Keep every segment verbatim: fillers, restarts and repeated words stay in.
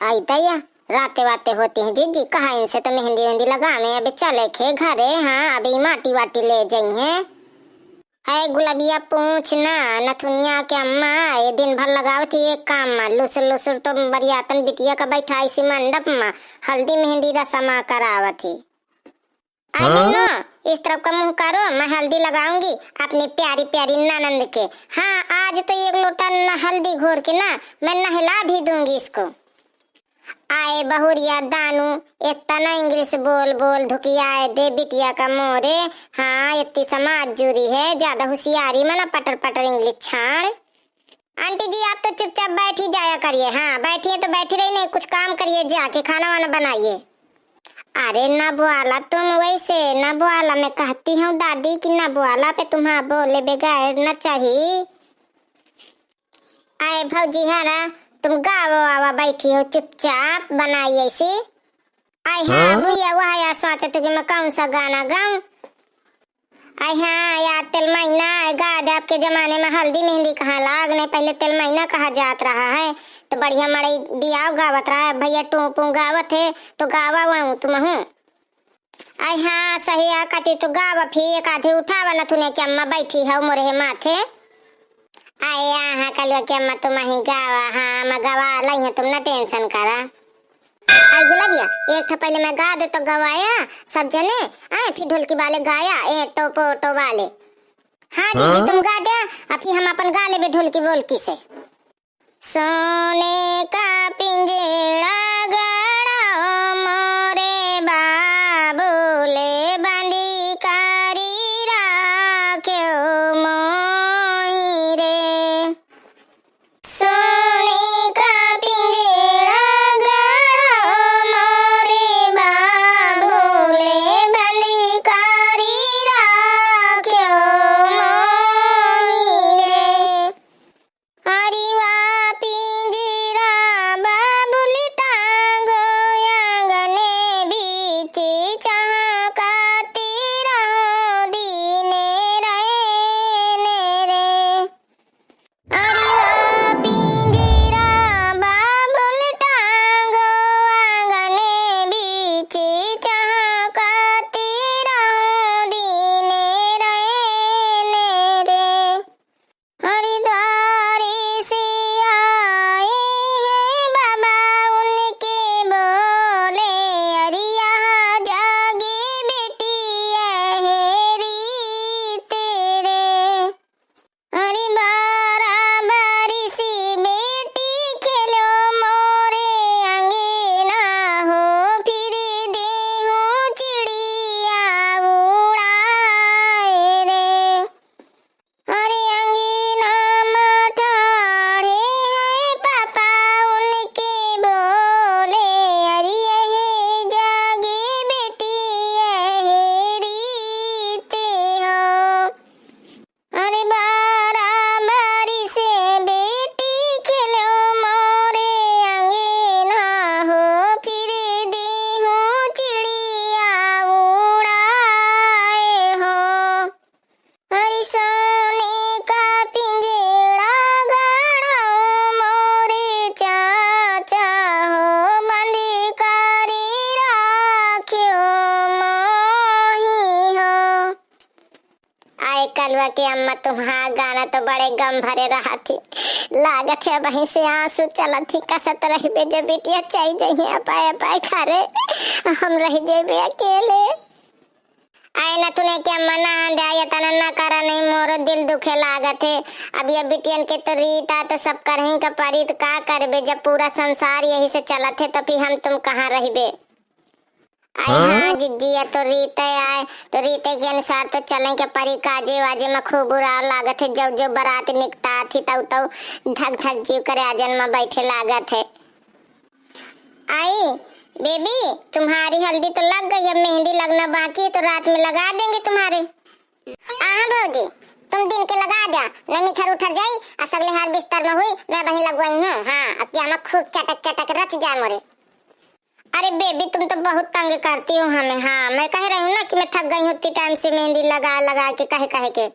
आई दैया, राते वाते होती हैं जीजी, कहा इनसे तो मेहंदी वेहंदी लगावे, अबे चले खे घरे, हाँ, अबे ई माटी वाटी ले जइहें। ऐ गुलबिया पूछ ना, नथुनिया के अम्मा, ये दिन भर लगावत ही एक काम मा, लुसुर लुसुर तो बरियातन बिटिया का बैठाइसी मंडप मा, हल्दी मेहंदी रसमा करावत ही। अरे हाँ? नो, इस तरफ का मुंह करो, मैं हल्दी लगाऊंगी अपनी प्यारी प्यारी ननंद के। हाँ, आज तो एक लोटा न हल्दी घोर के ना, मैं नहला भी दूंगी इसको। आए बहुरिया दानू, इतना इंग्लिश बोल बोल धुकियाए दे बिटिया का मोरे। हाँ, इतनी समाज जुरी है, ज्यादा होशियारी मना पटर पटर इंग्लिश छाड़। आंटी जी, आप तो चुपचाप बैठ ही जाया करिए। हाँ, बैठिए तो बैठी रही, नहीं कुछ काम करिए, जाके खाना वाना बनाइए। अरे ना बोला तुम वैसे, ना बोला, मैं कहती हूँ दादी कि ना बोला पे तुम्हारा बोले बगैर न चाही। आए भौजी हरा, तुम गावो आवा, बैठी हो चुपचाप बनाई ऐसी। आए हाँ, हाँ? भैया वह या सोचत कि मैं कौन सा गाना गाऊं। आए हाँ यार, तेल महीना आए, गा दे। आपके जमाने में हल्दी मेहंदी कहाँ लाग, नहीं पहले तेल महीना कहा जात रहा है, तो बढ़िया मड़ई बियाव गावत रहा है। भैया टू पू गावत है, तो गावा वहूँ तुम हूँ। आए हाँ, सही आ कती तो गावा, फिर एक आधी उठावा नथुनिया के अम्मा बैठी है मोरे माथे। आए हाँ, कलुआ के अम्मा तुम ही गावा, हाँ, मैं गवा लई है, तुम ना टेंशन करा। आई गुलाबिया, एक ठा पहले मैं गा दे तो गवाया सब जने, आए फिर ढोलकी वाले गाया, ए टोपो टो वाले। हाँ जीजी, हाँ? तुम गा दे, अभी हम अपन गा लेबे ढोलकी बोलकी से। सोने का पिंजड़ा गढ़ो मोरे बाबू ले बंदी करी राख्यो मोही रे। सोने का पिंजड़ा गढ़ो मोरे बाबू ले बंदी करी राख्यो मोही रे। अरे वा पिंजरा बाबुल टांगो आंगने बीच चहकाती रहो दीने रैने रे। अरे वा पिंजरा बाबुल टांगो आंगने बीच चहकाती रहो दीने रैने रे। हरिद्वार से आए हैं बाबा, उनके बोले, अरे यहाँ जागी बिटिया है रीत रे। अरे बारह बारिश बेटी खेलो मोरे अंगना हो, फिर देहूँ चिड़िया उड़ाए रे। अरे अंगना मा ठाढ़े हैं पापा, उनके बोले, अरे यही जागी बेटी यही रीत हो। अरे बारह बारिश बेटी खेलो मोरे अंगना हो, फिर देहूँ चिड़िया उड़ाए हो। अरे सोने का पिंजड़ा गढ़ो मोरे चाचा हो, बंद करी राख्यो मोही हो। आए कलुआ के अम्मा, तुम्हार गाना तो बड़े गम भरे रहा थी, लागत है वहीं से आंसू चलत थी, कसत रहिबे जब बिटिया चल जइहे अपाए अपाए घरे, हम रह जेबे अकेले। आए नथुने के अम्मा ना आंदे, आए तना ना करा नहीं, मोरो दिल दुखे लागत है। अब ये बिटियन के तो रीत आ तो सब करही का परी, तो का करबे, जब पूरा संसार यही से चलत है तो फिर हम तुम कहाँ रहबे। आए हाँ? हाँ जिज्जिया, तो रीते आए, तो रीते के अनुसार तो चले के परी। काजे वाजे में खूब बुरा लागत है, जब जब बारात निकता थी तब तब धक धक जीव करे आजन में बैठे लागत है। आई बेबी, तुम्हारी हल्दी तो लग गई, अब मेहंदी लगना बाकी है, तो रात में लगा देंगे तुम्हारे। आहा भौजी, तुम दिन के लगा द्या, न मिठर उठर जाई, आ सगले हार बिस्तर में हुई, मैं वहीं लगवाई हूँ। हाँ, अब क्या मैं खूब चटक चटक रच जा मोरे। अरे बेबी, तुम तो बहुत तंग करती हो हमें। हाँ, मैं कह रही हूँ ना कि मैं थक गई हूँ इतनी टाइम से मेहंदी लगा लगा के, कहे कहे के।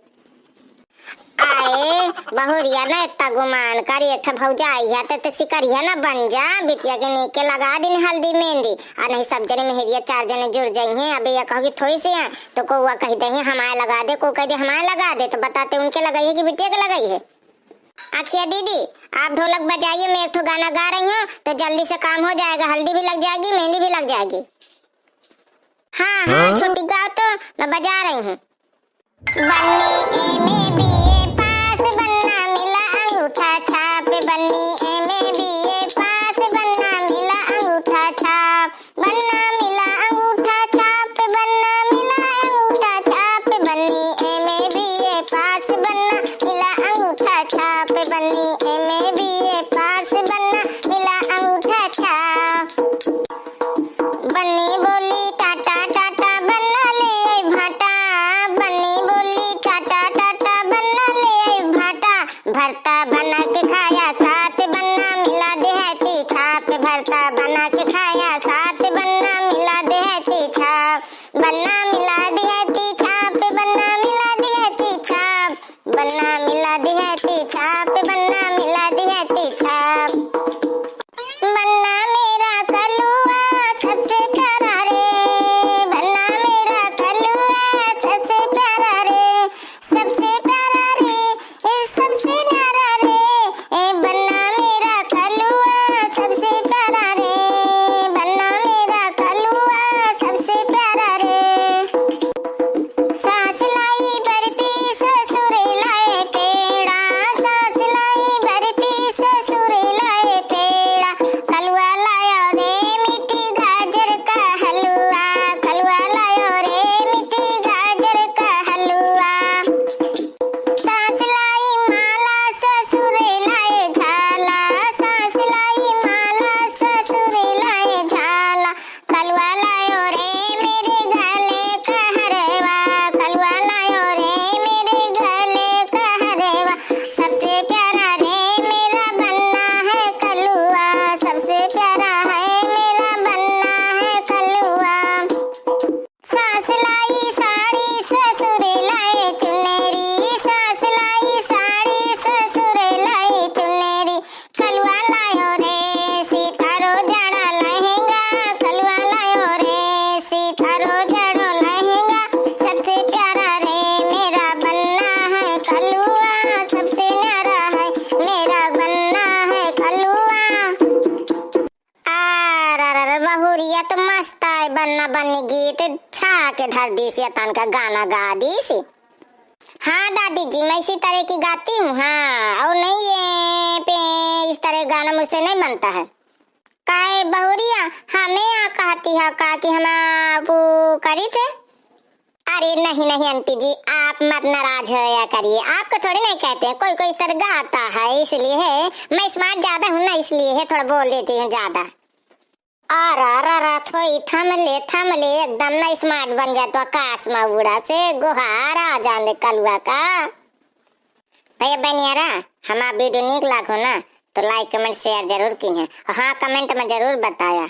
आए बहुरिया, ना इतना गुमान कर, एक ठा भौजाई है, ते, ते सिकरिया ना बन जा, बिटिया के नीके लगा दिन हल्दी मेहंदी, आ नहीं सब जने मेहरिया चार जने जुड़ जइहें। अबे ये कहो कि थोड़ी सी है, तो कौआ कह दे हैं, "हमारे लगा दे", को कह दे, "हमारे लगा दे", तो बताते उनके लगाई है कि बिटिया के लगाई है। आखिया दीदी, आप ढोलक बजाइए, मैं एक ठो गाना गा रही हूँ, तो जल्दी से काम हो जाएगा, हल्दी भी लग जाएगी, मेहंदी भी लग जाएगी। हाँ, हाँ, हाँ? छोटी गाओ तो, मैं बजा रही हूँ। बन्नी एमे बीए पास, बन्ना मिला अंगूठा छाप, बन्नी एमे बीए पास, बन्ना मिला अंगूठा छाप, बन्ना मिला अंगूठा छाप, बन्ना मिला अंगूठा छाप, बन्नी एमे बीए पास, बन्ना मिला अंगूठा छाप, बन्नी एमे बीए पास, बन्ना मिला अंगूठा छाप। बन्नी बोली टाटा टाटा, बन्ना ले आई भाटा। बन्नी बोली टाटा टाटा, बन्ना ले आई भाटा। भरता बना के खाया साथ, बन्ना मिला देहती छाप। भरता बना के खाया साथ, बन्ना मिला देहती छाप। बन्ना मिला देहती छाप, बन्ना मिला देहती छाप। बन्ना मिला देहती छाप, बन्ना मिला देहती छाप। बन्ना मेरा कलुआ सबसे प्यारा रे, बन्ना मेरा कलुआ सबसे प्यारा रे, सबसे प्यारा रे, ए सबसे न्यारा रे, ए बन्ना मेरा कलुआ सबसे प्यारा रे, बन्ना मेरा कलुआ सबसे प्यारा रे। सास लाई बर्फी ससुर लाए पेड़ा, सास लाई बर्फी ससुर लाए पेड़ा। कलुआ लायो रे मीठी गाजर का हलवा, कलुआ लायो रे मीठी गाजर का हलवा। सास लाई माला ससुर लाए झाला, सास लाई माला ससुर लाए झाला। कलुआ लायो रे मेरे गले का हरवा, कलुआ लायो रे मेरे गले का हरवा। सबसे प्यारा रे मेरा बन्ना है कलुआ, सबसे प्यारा है मेरा बन्ना है कलुआ। सास लाई साड़ी ससुर लाए चुनरी, सास लाई साड़ी ससुर लाए चुनरी। कलुआ लायो रे सितारो जड़ा लहंगा, कलुआ लायो रे सितारो जड़ो लहंगा। सबसे प्यारा रे मेरा बन्ना है कलुआ, सबसे न्यारा है मेरा बन्ना है कलुआ। अरे, अरे, अरे, बहुरिया तो मस्त आए, बन्ना बन्नी गीत छा के धर दीस, या तनका गाना गा दीस। हाँ दादी जी, मैं इसी तरह की गाती हूँ, हाँ, और नहीं ये पे इस तरह गाना मुझसे नहीं बनता है। काहे बहुरिया, हमें यहाँ कहती है का कि हम आप वो करी थे? अरे नहीं, नहीं आंटी जी, आप मत नाराज होया करिए, आपको थोड़ी नहीं कहते हैं, कोई कोई इस तरह गाता है, इसलिए है, मैं स्मार्ट ज्यादा हूँ ना, इसलिए है, थोड़ा बोल देती हूँ ज्यादा। अरे, अरे, अरे, थोई थम ले, थम ले, एकदम ना स्मार्ट बन जा तो आकाश में उड़ा से गोहार आ जाने कलुआ का। भैया बहनियारा, हमार वीडियो नीक लागो ना, तो लाइक, कमेंट, शेयर जरूर कीन्हे। और हाँ, कमेंट में जरूर बताया।